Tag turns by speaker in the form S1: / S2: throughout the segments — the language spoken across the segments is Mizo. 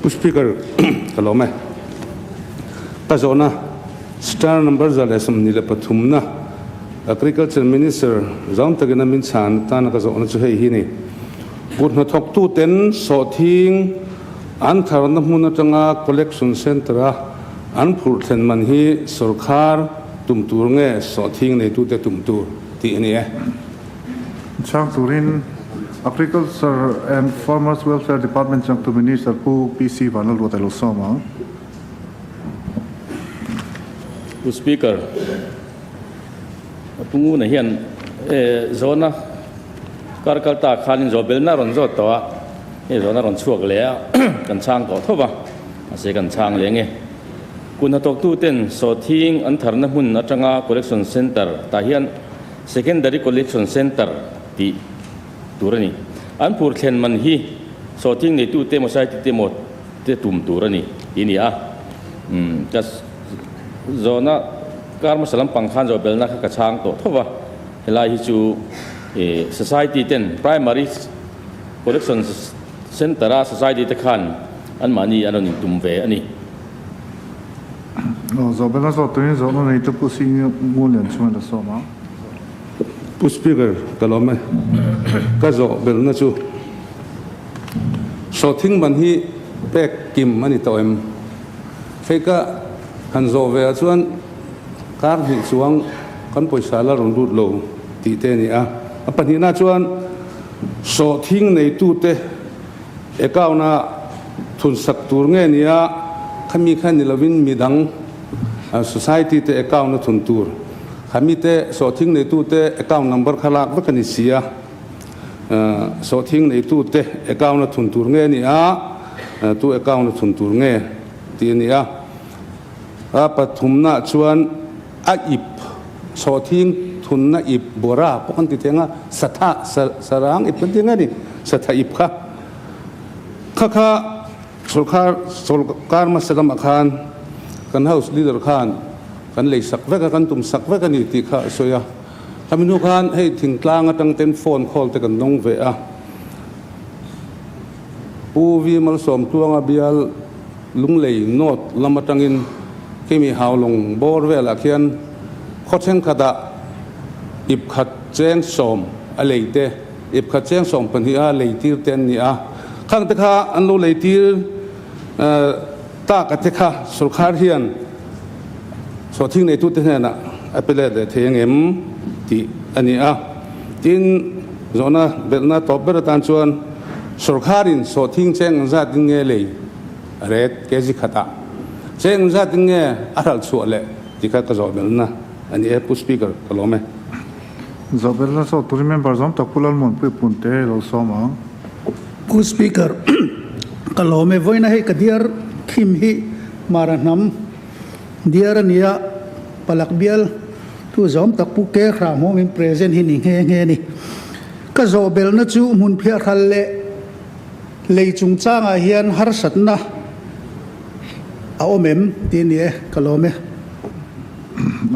S1: Pu Speaker, ka lawm e. Ka zawhna star number 123 na Agriculture Minister zawng takin a min chhan atana ka zawhna chu hei hi ni. Kut hnathawktuten sawhthing an tharna hmun atanga collection centre a an phurh thlen man hi sawrkhar tum tur nge sawhthing neitute tum tur tih a ni e.
S2: Chhang turin Agriculture and Farmers Welfare Department changtu Minister Pu PC Vanlalruata lo sawm ang.
S3: Pu Speaker, Pu Nguna hian zawhna kar kal ta khanin zawhbelna a rawn zawt tawh a, hei zawhna a rawn chhuak leh a, kan chhang tawh tho va, mahse kan chhang leh nge. Kut hnathawktuten sawhthing an tharna hmun atanga collection centre tah hian Secondary Collection Centre tih tur a ni. An phur thlen man hi sawhthing neitute emaw society te emaw te tum tur a ni tih a ni a. Umm ka zawhna kar hmasa lampang khan zawhbelna kha ka chhang tawh tho va, helai hi chu ih society ten Primary Collection Centre a society te khan anmahni an rawn intum ve a ni.
S2: Zawhbelna zawh turin zawhna neitu Pu Sing Ngun Lian chungin la sawm ang.
S1: Pu Speaker, ka lawm e. Ka zawhbelna chu sawhthing man hi pek kim a ni tawh em? Hei ka han zawh ve ah chuan kar hnih chuang kan pawisa la rawn lut lo tih te a ni a. A pahnihna chuan sawhthing neitute Account-a thun sak tur nge nia khami kha ni lovin midang society te account-a thun tur khami te sawhthing neitu te account number kha lak vek a ni si a, sawhthing neitu te account-a thun tur nge nia tu account-a thun tur nge tih a ni a. A pathumnaah chuan a ip sawhthing thunna ip bawra pawh kan ti thei ang a, satha sarang ip kan ti ang a ni, satha ip kha kha kha sawrkhar sawrkar hmasa lamah khan kan house leader khan kan lei sak vek a, kan tum sak vek a ni tih kha a sawi a. Khami hnu khan hei thingtlang atang ten phone call te kan dawng ve a, Pu Vi Malsawmtluanga bial Lunglei North lam atangin Kimi Haulawng bawr velah khian khaw thenkhatah ip khat cheng sawm a lei te, ip khat cheng sawm pahnih a lei tir te an ni a. Khang te kha an lo lei tir tak a te kha sawrkhar hian sawhthing neitute hnenah a pe let leh thei angem tih a ni a. Tin, zawhna belhna tawp ber atan chuan sawrkharin sawhthing cheng ang zatin nge lei a ret kg khatah cheng ang zatin nge a hralh chhuah leh tih kha ka zawh belhna a ni e Pu Speaker ka lawm e.
S2: Zawh belhna zawh turin member zawm tak Pu Lalmuanpuii Punte lo sawm ang.
S4: Pu Speaker, ka lawm e. Vawiina hei ka diar khim hi Mara hnam diar a nia, Palak bial tu zawm tak Pu Ke Hra hmawngin present hi ni nghe nghe a ni. Ka zawh belhna chu hmun phiah hral leh lei chungchangah hian harsatna a awm em tih a ni e, ka lawm e.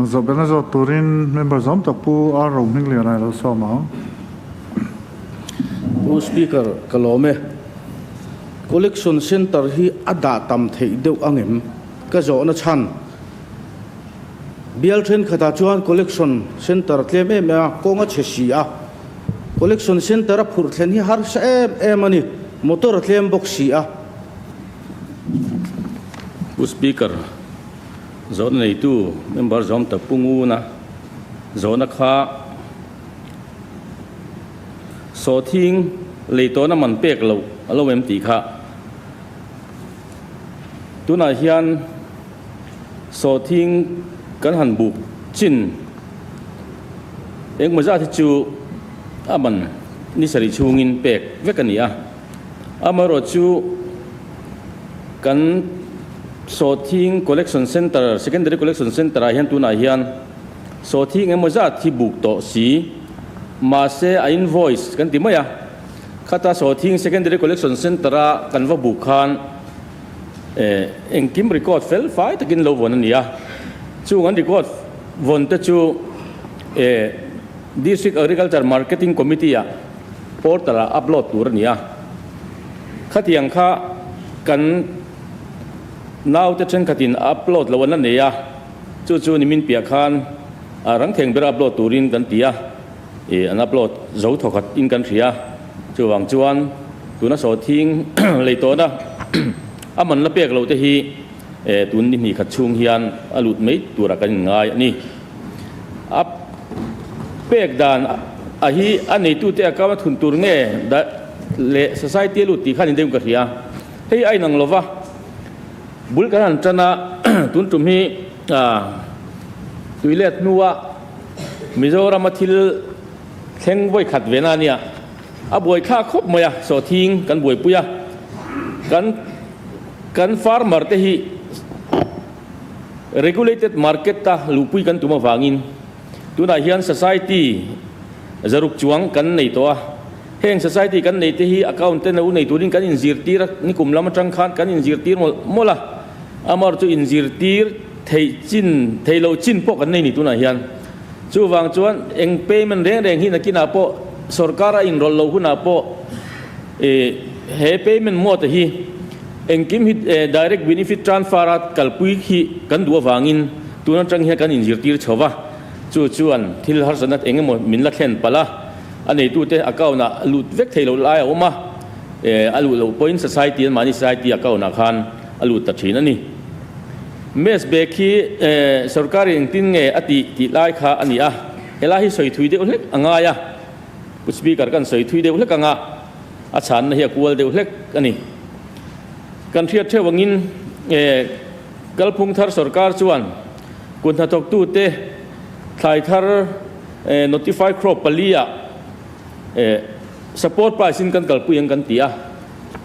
S2: Zawh belhna zawh turin member zawm tak Pu R Rohmingliana i lo sawm ang.
S5: Pu Speaker, ka lawm e. Collection Centre hi a dah tam theih deuh angem? Ka zawhna chhan. Bial thenkhatah chuan Collection Centre tlem em em a, kawng a chhe si a. Collection Centre a phurh thlen hi harsa em em a ni, motor a tlem bawk si a.
S3: Pu Speaker, zawhna neitu member zawm ta Pu Nguna zawhna kha Sawhthing lei tawhna man pek loh a lo em tih kha. Tunah hian sawhthing kan han buk chin engmaw zat hi chu a man ni sarih chhungin pek vek a ni a. Amaherawhchu kan sawhthing collection centre, secondary collection centre ah hian tunah hian Sawhthing emaw zat hi buk tawh si, mahse a invoice kan ti mai a, khata sawhthing secondary collection centre a kan va buk khan engkim record fel fai takin lo vawn a ni a, chung an record vawn te chu District Agriculture Marketing Committee ah portal ah upload tur a ni a, khatiang kha kan. Naute thenkhatin upload loh an la nei a, chu chu nimin piah khan a rang theng bera upload turin kan ti a, ih an upload zo thawkhat in kan hria. Chuvang chuan tuna sawhthing lei tawhna a man la pek loh te hi tun ni hnih khat chhung hian a lut mai turah kan inngai a ni. A pek dan a hi a neitute account a thun tur nge leh society a lut tih khan indeuh ka hria. Hei a inang lova, bul kan han tan a, tun tum hi tuilet hnua Mizorama thil thleng vawi khat ve na ania, a buaithlak khawp mai a, sawhthing kan buaipui a, kan kan farmer te hi regulated market a luhpui kan tum avangin tunah hian society zaruk chuang kan nei tawh a. Heng society kan nei te hi account te lo nei turin kan inzirtir a, nikum lam atang khan kan inzirtir mawlh mawlh a, amaherawhchu chu inzirtir theih chin, theih loh chin pawh kan nei ni tunah hian. Chuvang chuan eng payment reng reng hi nakinah pawh sorkar a inrawlh loh hunah pawh ih he payment mode hi engkim hi direct benefit transfer a kalpui hi kan duh avangin tun atang hian kan inzirtir chho va, chu chuan thil harsatna eng emaw min la thlen palh a. A neitute account ah lut vek thei loh lai a awm a, a luh loh pawhin society an mahni society account ah khan a lut ta thin a ni. Mess bag hi sorkar in engtin nge a tih tih lai kha a ni a, helai hi sawi thui deuh hlek a ngai a, Pu Speaker kan sawi thui deuh hlek anga a chhanna hi a kual deuh hlek a ni. Kan hriat theuh angin kalphung thar sorkar chuan kut hnathawktute thlai thar Notify crop pali ah support price in kan kalpui ang kan ti a,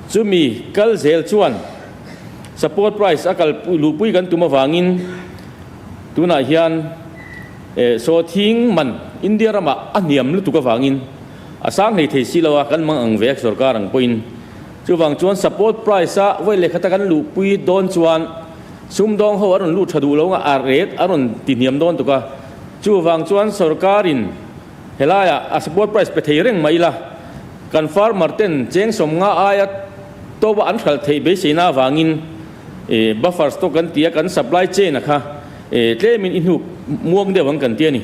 S3: chumi kal zel chuan support price a kal luhpui kan tum avangin tunah hian sawthing man India ramah a hniam lutuk avangin a sang hlei thei si lo a, kan mang ang ve a sorkar ang pawhin. Chuvang chuan support price a vawi lehkhat a kan luhpui dawn chuan sumdawng ho a rawn lut tha duh lo a, a rate a rawn ti hniam dawn tuk a. Chuvang chuan sorkarin helaiah a support price pe thei reng mai ila, kan farmer ten cheng sawmnga aia tawpa an hralh theih beiseina avangin buffer stock kan ti a, kan supply chain a kha tlemin i hnuk muang deuh ang kan ti a ni.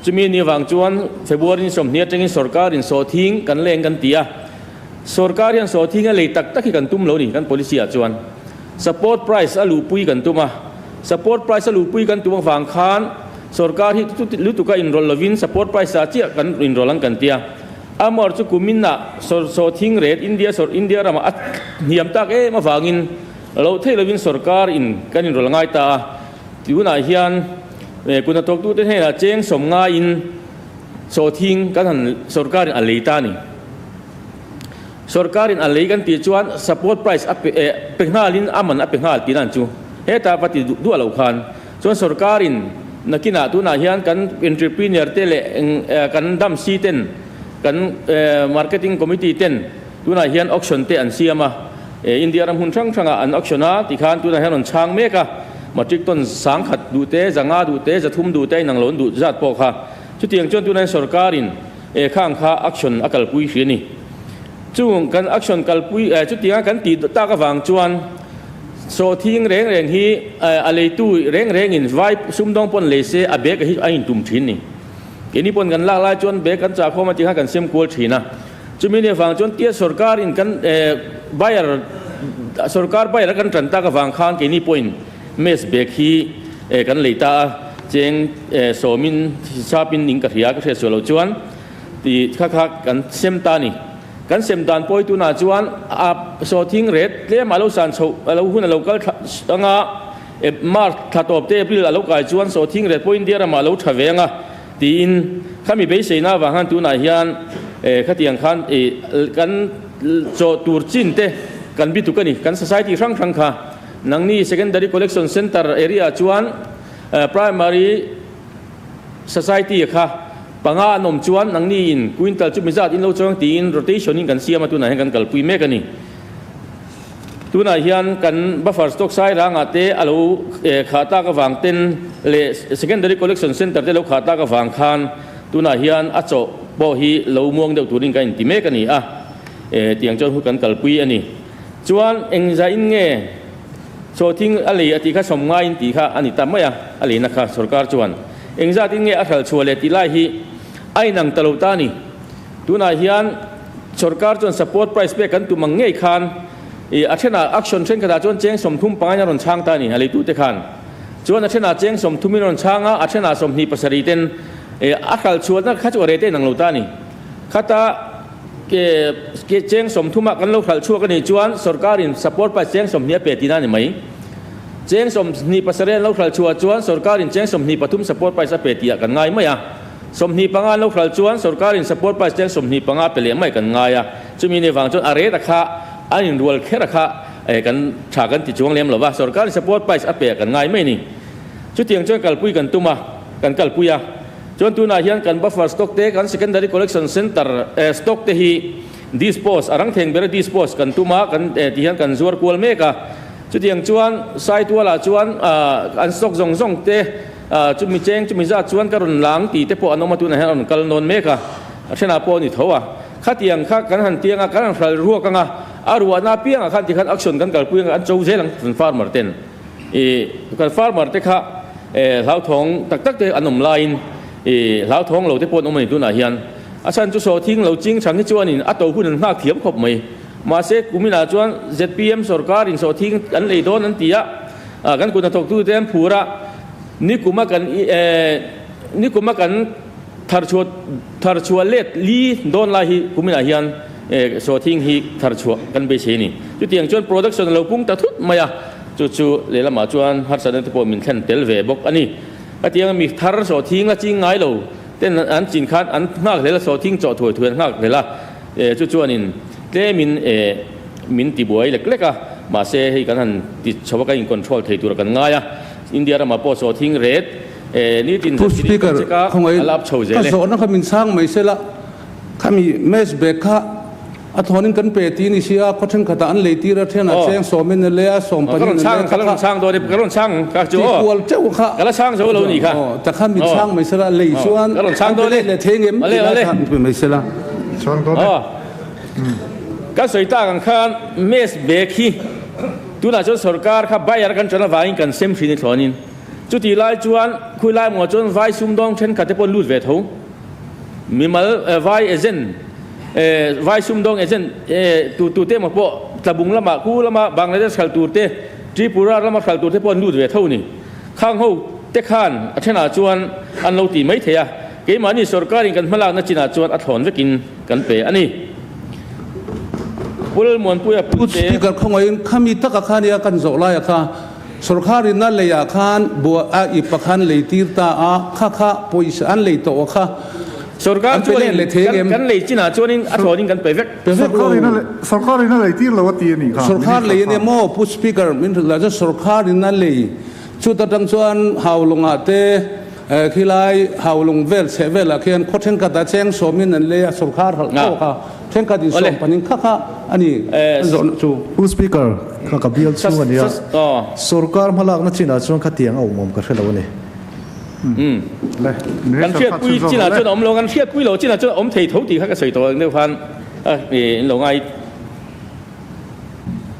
S3: Chumi ni avang chuan February ni 20 atangin sorkarin sawhthing kan leng kan ti a, sorkar hian sawhthing a lei tak tak hi kan tum lo ni kan policy ah chuan. Support price a luhpui kan tum a, support price a luhpui kan tum avang khan sorkar hi lutuk a inrawlh lovin support price ah chiah kan inrawlh ang kan ti a. Amor chu kumin ah sawhthing rate India India ramah a hniam tak em avangin loh theih lovin sorkar in kan inrawlh ngai ta a. Tunah hian kut hnathawktute hnenah cheng sawm ngaiin sawhthing kan han sorkarin a lei ta a ni. Sorkarin a lei kan tih chuan support price a pe eh pe nghalin a man a pe nghal tih dan chu hetah va ti duah loh khan chuan sorkarin nakinah tunah hian kan entrepreneur te leh eng eh kan dam si ten kan eh marketing committee ten tunah hian auction te an siam a eh India ram hmun hrang hrangah an auction a tikhan tunah hian rawn chhang mek a matric ton sangkhat duh te zanga duh te zathum duh te a inang lo an duh zat pawh kha chutiang chuan tunah hian sorkarin Eh khang kha action a kalpui hri a ni. Chung kan action kalpui eh chutianga kan tih tak avang chuan sawhthing reng reng hi a leitu reng rengin vai sumdawng pawn lei se a bag hi a intum thin ni. Keini pawn kan lak lai chuan bag kan chah khawm a tikhan kan sem kual thin a. Chumi ni avang chuan tia sorkar in kan eh buyer sorkar buyer a kan tan tak avang khan keini pawhin Mess bag hi kan lei ta a, cheng sawmin hisapin ning ka hria ka hriat sual loh chuan ti kha kha kan sem ta a ni. Kan sem dan pawi tunah chuan a sawhthing ret tlem a lo san chhoh a lo hun a lo kal thla anga March thla tawp te April a lo kai chuan sawhthing ret pawh India ramah a lo tha ve anga tiin khami beiseina avang khan tunah hian khatiang khan kan chawh tur chin te kan bituk a ni kan society hrang hrang kha. Nangni Secondary Collection Centre area chuan Primary Society kha panga an awm chuan nangni in quintal chu mizat in lo chuang tiin rotation in kan siam a, tunah hian kan kalpui mek a ni. Tunah hian kan buffer stock Sairangah te a lo khah tak avang ten leh Secondary Collection Centre te lo khah tak avang khan tunah hian a chawh pawh hi lo muang deuh turin kan inti mek a ni a, tiang chuan hu kan kalpui a ni. Chuan engzah in nge Sawhthing a lei a tih kha sawm ngaiin tih kha a ni ta mai a, a leina kha sorkar chuan engzatin nge a hral chhuah leh tih lai hi a inang ta lo ta a ni. Tunah hian sorkar chuan support price pek kan tum ang ngei khan ih a thenah action thenkhatah chuan cheng 30 pangain a rawn chhang ta a ni a leitute khan. Chuan a thenah cheng 30 in a rawn chhang a, a thenah 27 ten ih a hral chhuahna kha chu a rete inang lo ta a ni. Khata Ke cheng 30 ah kan lo hralh chhuak a nih chuan sorkarin support price cheng 20 a pe tihna a ni mai. Cheng 27 an lo hralh chhuah chuan sorkarin cheng 23 support price a pe tihah kan ngai mai a. 25 an lo hralh chuan sorkarin support price cheng 25 a pe leh mai kan ngai a. Chumi ni vang chuan a rate a kha an inrual kher a kha kan tha kan ti chuang lem lo va, sorkarin support price a pe ah kan ngai mai a ni. Chutiang chuan kalpui kan tum a, kan kalpui a. Chuan tunah hian kan buffer stock te, kan secondary collection centre stock te hi dispose, a rang theng bera dispose kan tum a, kan ti hian kan zuar kual mek a. Chutiang chuan Saitualah chuan an stock zawng zawng te chumi cheng chumi zat chuan ka rawn lang tih te pawh an awm a, tunah hian a rawn kal nawn mek a, a thenah pawh a ni tho a. Khatiang kha kan han tiang a, kan han hral ruak ang a, a ruahna apiangah khan tikhan action kan kalpui ang a, an cho zel ang kan farmer ten. I kan farmer te kha hlauthawng tak tak te an awm laiin i hlauthawng lo te pawh an awm a ni tunah hian. A chhan chu sawhthing lo ching chang hi chuanin a to hun an nghak thiam khawp mai. Mahse kuminah chuan zpm sorkarin sawhthing an lei dawn an ti a, kan kut hnathawktute an phur a, nikuma kan nikuma kan tharchhuah tharchhuah let li dawn lai hi kuminah hian sawhthing hi tharchhuah kan beisei a ni. Chutiang chuan production a lo pung ta thut mai a. Chu chu lehlamah chuan harsatna te pawh min thlen tel ve bawk a ni. Hetiang mi thar sawhthing a ching ngai lo ten an chin khan an nghak hlel a, sawhthing chawh thuai thuai an nghak hlel a, chu chuanin tlemin min tibuai lek lek a, mahse hei kan han ti chho a, kan in control thei tur kan ngai a, India ramah pawh sawhthing ret nitin
S1: Pu Speaker, khawngaih
S3: a lap chho zel
S1: ka
S3: e.
S1: zawhna kha min chhang mai sela, khami mesh bag kha A thawnin kan pe ti ni sia, khaw thenkhatah an lei tir a, then a cheng sawmin a lei a, sawm panin a lei a, kha kha ti kual teuh kha ta kha mi chhang mai sela, lei chuan an pe leh leh thei ngem ti lai kha pe mai sela.
S3: Kan sawi tak ang khan mess bag hi tunah chuan sorkar kha buyer kan tan avangin kan sem hrin i thlawnin chutih lai chuan khawilai maw chuan vai sumdawng thenkhat te pawh an lut ve tho. Mimal vai agent, vai sumdawng agent tu tu te emaw pawh Tlabung lama ku lama Bangladesh hral tur te, Tripura lama hral tur te pawh an lut ve tho ni. Khang ho te khan a thenah chuan an lo ti mai thei a, keimahni sorkarin kan hmalakna chinah chuan a thlawn vekin kan pe a ni. Pu Lalmuanpuia
S1: Pu
S3: Puite.
S1: Speaker khawngaihin khami taka kha nia kan zawh laia kha Sorkharin a leiah khan bua a ip a khan lei tir ta a, kha kha pawisa an lei tawh a kha
S3: Sorkar
S1: an pe
S3: chuanin
S1: leh leh thei
S3: kan
S1: em?
S3: kan lei chinah chuanin a thlawnin kan pe vek.
S1: Pe vek lo.
S2: Sorkarin a lei sorkarin a lei tir lo a ti a nih kha
S1: Sorkar
S2: Minister
S1: lei a nia
S2: khan.
S1: maw Pu Speaker min hrilh lah chuan sorkarin a lei chuta tang chuan Haulawngah te khilai Haulawng vel chheh velah khian khaw thenkhatah cheng sawmin an lei a sorkar halh tawh kha. Thenkhat in sawm panin kha kha a ni an zawhna chu.
S6: Pu Speaker, kha ka bial chhung a nia. Sorkar hmalakna chinah chuan khatiang a awm awm ka hre lo a ni.
S3: Kan hriatpui chinah chuan a awm lo, kan hriatpui lo chinah chuan a awm thei tho tih kha ka sawi tawh ang deuh khan in lo ngai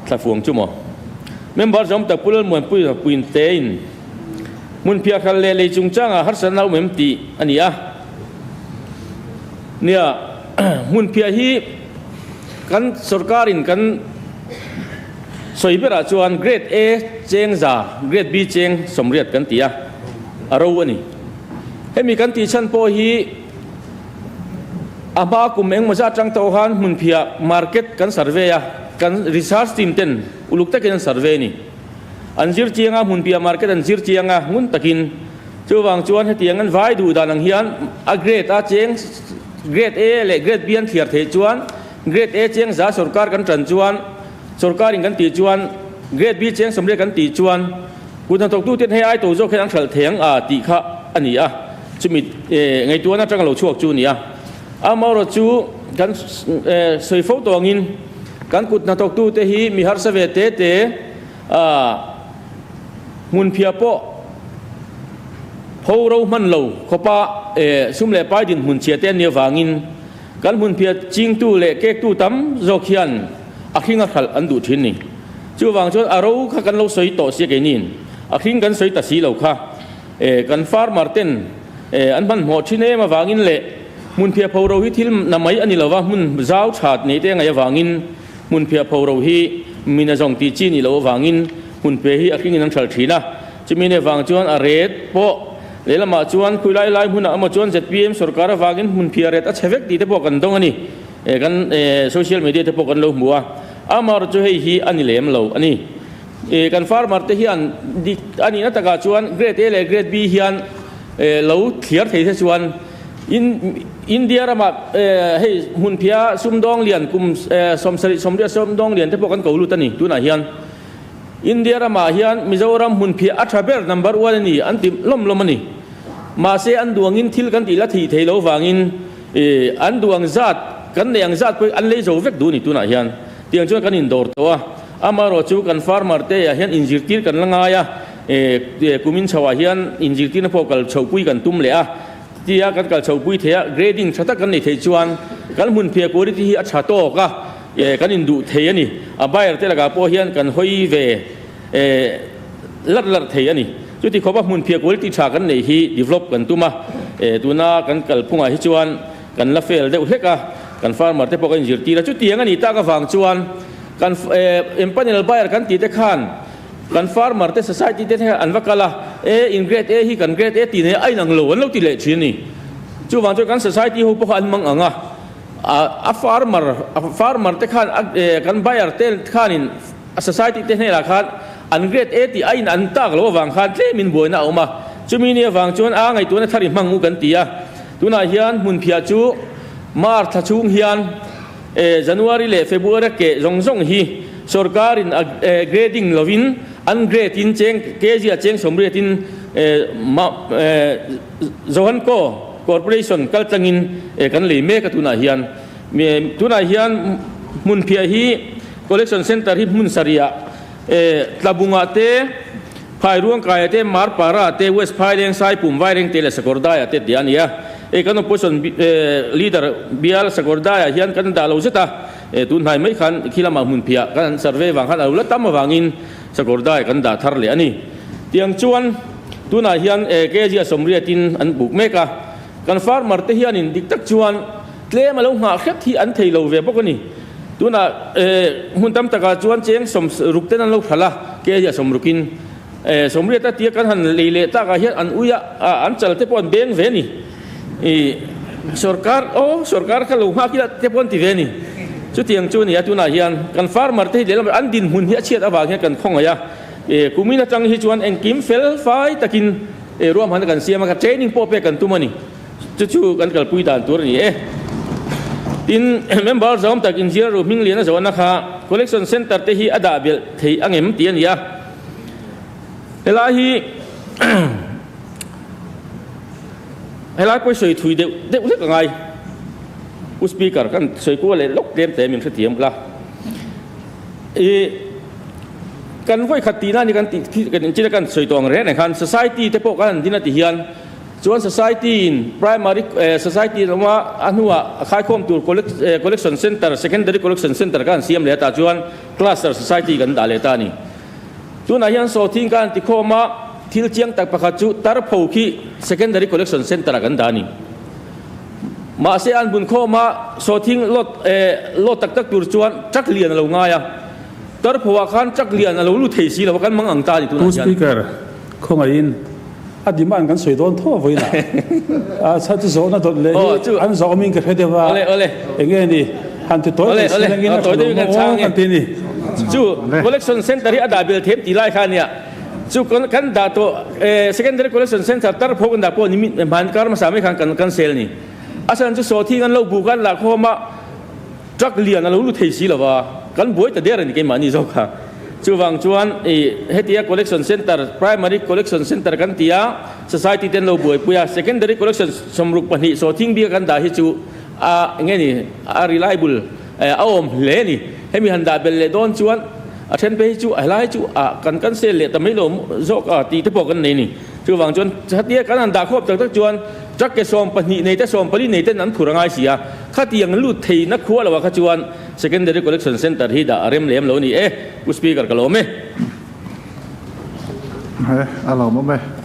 S3: thla fuang chu maw. Member zawm tak Pu Lalmuanpui Puinte in hmunphiah hral leh lei chungchangah harsatna a awm em tih a ni a. Nia, hmunphiah hi kan sorkarin kan sawi berah chuan Grade A cheng za, Grade B cheng 80 kan ti a, a ro a ni. Hemi kan tih chhan pawh hi a hma kum engmaw zat atang tawh khan hmunphiah market kan survey a, kan research team ten uluk takin an survey a ni. An zir chiang a, hmunphiah market an zir chiang a, ngun takin. Chuvang chuan hetiang an vai duh dan ang hian a grade a cheng grade A leh grade B an thliar theih chuan grade A cheng za sorkar kan tan chuan sorkarin kan tih chuan grade B cheng 80 kan tih chuan kut hnathawktu ten hei ai to zawk hian an hralh thei ang a tih kha a ni a, chumi ngaihtuahna atanga lo chhuak chu a ni a. Amaherawh chu kan sawi fo tawh angin kan kut hnathawktu te hi mi harsa ve te te a Hmunphiah pawh pho ro hman lo khawpa sum leh pai dinhmun chhia te an nih avangin kan hmunphiah chingtu leh kektu tam zawk hian a hring a hralh an duh thin ni. Chuvang chuan a ro kha kan lo sawi tawh sia keiniin a hring kan sawi ta si lo kha. Kan farmer ten an hmanhmawh thin em avangin leh hmunphiah pho ro hi thil na mai a ni lova, hmun zau that nei te a ngaih avangin hmunphiah pho ro hi mina zawng tih chi nih loh avangin hmunphiah hi a hringin an hral thin a. Chumi nih avang chuan a ret pawh lehlamah chuan khui lai lai hmunah emaw chuan zpm sorkar avangin hmunphiah ret a chhe vek tih te pawh kan dawng a ni. Kan social media te pawh kan lo hmu a, amaherawhchu hei hi a ni lem lo a ni. Kan farmer te hian dik a nihna takah chuan grade A leh grade B hian lo thliar thei te chuan India ramah hei hmunphia sumdawng lian kum 70 80 sumdawng lian te pawh kan ko lut a ni tunah hian India ramah hian Mizoram hmunphia a tha ber number one a ni an ti lawm lawm a ni. Mahse an duangin thil kan tih la thih thei lo vangin an duang zat kan neih ang zat pawh an lei zo vek duh a ni tunah hian. Tiang chuan kan indawr tawh a, amaherawh chu kan farmer te ah hian inzirtir kan la ngai a, kumin chho ah hian inzirtirna pawh kal chhohpui kan tum leh a, tia kan kal chhohpui thei a, grading tha tak kan nei theih chuan kan hmunphiah quality hi a tha tawk a, kan induh thei a ni. A buyer te lakah pawh hian kan hawi ve larh larh thei a ni. Chuti khawpa hmunphiah quality tha kan neih hi develop kan tum a, tuna kan kalphungah hi chuan Kan la fail deuh hlek a, kan farmer te pawh kan inzirtir a, chutiang a nih tak avang chuan kan empanel buyer kan tih te khan kan farmer te society te khan an va kal a, e in grade A hi kan grade A tih nei a inang lo an lo ti leh thin a ni. Chuvang chuan kan society ho pawh kha an mang ang a, a farmer farmer te khan kan buyer te khanin a society te hnenah khan an grade A tih a in an tak loh avang khan tlemin buaina a awm a, chumi ni avang chuan a ngaihtuahna thar i hmang u kan ti a. Tunah hian hmunphiah chu March thla chhung hian January leh February a keh zawng zawng hi sorkarin a grading lovin an grade in cheng kg a cheng 80 in Zohanco Corporation kaltlangin kan lei mek a tunah hian. Tunah hian hmunphiah hi collection centre hi hmun sarihah Tlabungah te, Phairuangkaia te, Marpara te, West Phaileng, Saipum, Vairengte leh Sakawrdaiah te tih a ni a. Hei kan opposition leader bial Sakawrdaiah hian kan dah lo zet a, tun hnai mai khan khi lamah hmunphiah kan han survey vang khan a lo la tam avangin Sakawrdai kan dah thar leh a ni. Tiang chuan tunah hian kg a 80 in an buk mek a, kan farmer te hianin dik tak chuan tlem a lo nghah hrep hi an thei lo ve bawk a ni. Tunah hmun tam takah chuan cheng 60 ten an lo hralh a, kei a 60 in 80 a tia kan han lei leh takah hian an ui a, an chal te pawh an beng ve a ni. Ih sorkar aw sorkar kha lo nghak ila te pawh an ti ve a ni. Chutiang chu a ni a, tunah hian kan farmer te hi lehlam an dinhmun hi a chhiat avang hian kan khawngaih a, kumin atang hi chuan engkim fel fai takin ruahmanna kan siam a, ka training pawh pek kan tum a ni. Chu chu kan kalpui dan tur a ni e. Tin, member zawm tak inzir ru hming lian a zawhna kha collection centre te hi a dah belh thei ang em tih a ni a. Helai hi helai pawh sawi thui deuh deuh hlek a ngai. Pu Speaker kan sawi kual leh lawk tlem tlem in hrethiam ula. I kan vawi khat tihna a ni kan tih kan inchina kan sawi tawh ang reng reng khan society te pawh kan han din a ti hian Chuan Society in Primary Society in awm a, a hnuah a khaikhawm tur Collection Centre, Secondary Collection Centre kha an siam leh a, tah chuan Cluster Society kan dah leh ta a ni. Tunah hian Sawthing kha an tikhawm a, thil chiang tak pakhat chu Tarpho khi Secondary Collection Centre ah kan dah a ni. Mahse an bunkhawm a, Sawthing lot lot tak tak tur chuan truck lian a lo ngai a, Tarpho ah khan truck lian a lo lut thei si lo a, kan mang ang ta a ni tunah
S1: Pu
S3: hian.
S1: Speaker, khawngaihin A demand kan sawi dawn tho a vawiinah a chhan chu zawhna dawt leh hi an zawhawmin ka hre deuh a, eng nge ni han ti tawi tawi sin angin a tha lo maw aw kan ti a ni.
S3: Chu collection centre hi a dah bel them tih lai kha a nia, chu kan dah tawh secondary collection centre tar pawh kan dah pawh ni hman kar hmasa mai khan kan cancel a ni. A chhan chu sawhthing an lo buk a an lahkhawm a, Truck lian a lo lu thei si lo va, kan buai ta der a ni keimahni zawk kha. Chuvang chuan i hetia collection centre, primary collection centre kan ti a, society ten lo buaipui a, secondary collection 62 sawthing bika kan dah hi chu a enge ni a reliable a awm hle a ni. Hemi han dah belh leh dawn chuan a then phei hi chu a helai chu a kan cancel leh ta mai lo zawk a tih te pawh kan nei a ni. Chuvang chuan hetia kan han dah khawp tak tak chuan. Truck ke 12 nei te 14 nei ten an phur a ngai si a, khatiang lut theihna khua lo ah kha chuan Secondary Collection Centre hi dah a rem lem lo ni e, Pu Speaker ka lawm e.
S2: He, a lawmawm e.